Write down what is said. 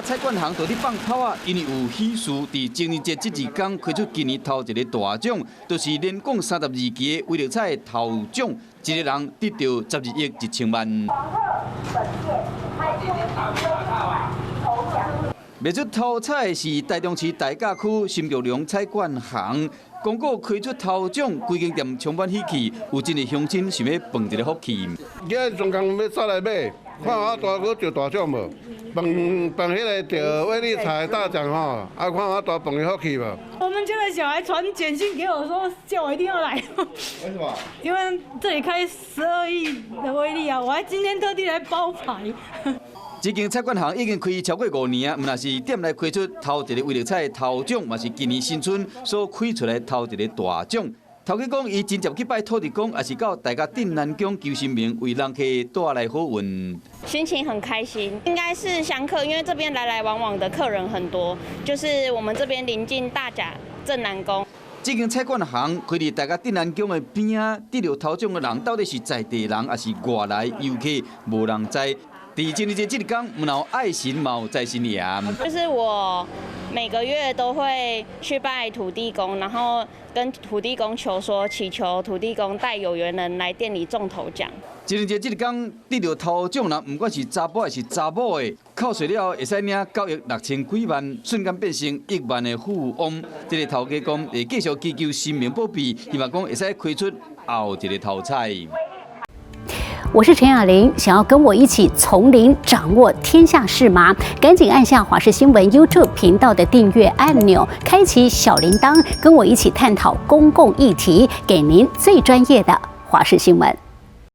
彩券行都佇放炮仔，因為有喜事，佇情人節這一工開出今年頭一個大獎，就是連講32期的威力彩頭獎，一個人得著12億1千萬。賣出頭彩是台中市大甲區新玉龍彩券行，公告開出頭獎，規間店充滿喜氣，有真濟鄉親想欲碰一个福氣。今日專工欲走來買，看我大閣著大獎無？碰碰彼个著威力彩大獎吼，啊看我大碰伊福氣無？我們家的小孩傳簡訊給我說，叫我一定要來。為什麼？因為這裡開12億的威力啊！我還今天特地來包牌。這間彩券行已經開超過5年啊，毋但是店內開出頭一个威力彩頭獎，嘛是今年新春所開出來頭一个大獎。頭家講，伊真正去拜土地公，也是到大甲鎮瀾宮求神明，為人客帶來好運。心情很開心，應該是香客，因為這邊來來往往的客人很多，就是我們這邊臨近大甲鎮瀾宮。這間彩券行開佇大甲鎮瀾宮的邊仔，得著頭獎的人到底是在地人，抑是外來遊客，無人知。佇情人節這一工，毋但有愛神，嘛有財神爺。就是我每個月都會去拜土地公，然後跟土地公求說，祈求土地公帶有緣人來店裡中頭獎。情人節這一工得著頭獎人，毋管是查埔抑是查某的，扣稅了後會使領9億6千幾萬，瞬間變成億萬的富翁。這个頭家講會繼續祈求神明保庇，希望講會使開出後一个頭彩。我是陳雅玲，想要跟我一起從零掌握天下事嗎？趕緊按下華視新聞 YouTube 頻道的訂閱按鈕，開啟小鈴鐺，跟我一起探討公共議題，給您最專業的華視新聞。